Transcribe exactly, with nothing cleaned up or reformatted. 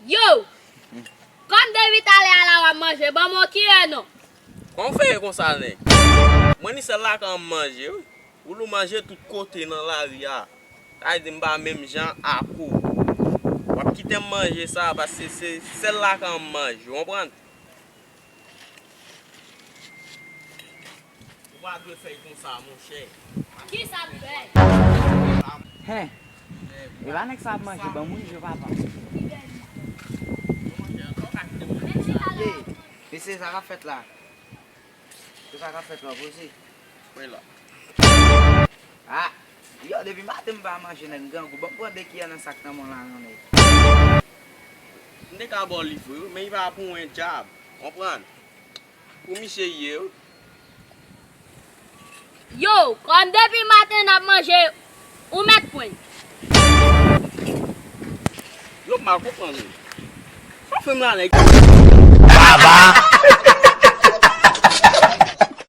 Yo! Kòm depi talè a la w ap manje, ban m yon kiyè non. Kòman w fè ye konsa, nèg? Mwen ni sèl lakay an m manje, wi. Ou lou manje tout kote nan lari a. Sa vle di m pa menm jan ak ou. W ap kite m manje sa, paske se sèl lakay an m manje, w konprann? Ou pa dwe fè l konsa, monchè. Kisa m fè? Hen! E pa nèg sa ap manje, ban m wi, je papa. Ye, mesye, sa k ap fèt la? Se sa k ap fèt la, poze. Mwen la. Ah! Yo, depi maten m pa manje, nèg, grangou. Ban m pran de kiyè nan sak nan men w la non, nèg. M te ka ba w li vre wi, men li pa pou mwen djab. Konprann? Pou misye ye wi. Yo, kòm depi maten n ap manje, ou mèt pran. Yo, m pa konprann ou. Sa w fè m la, nèg? Baba!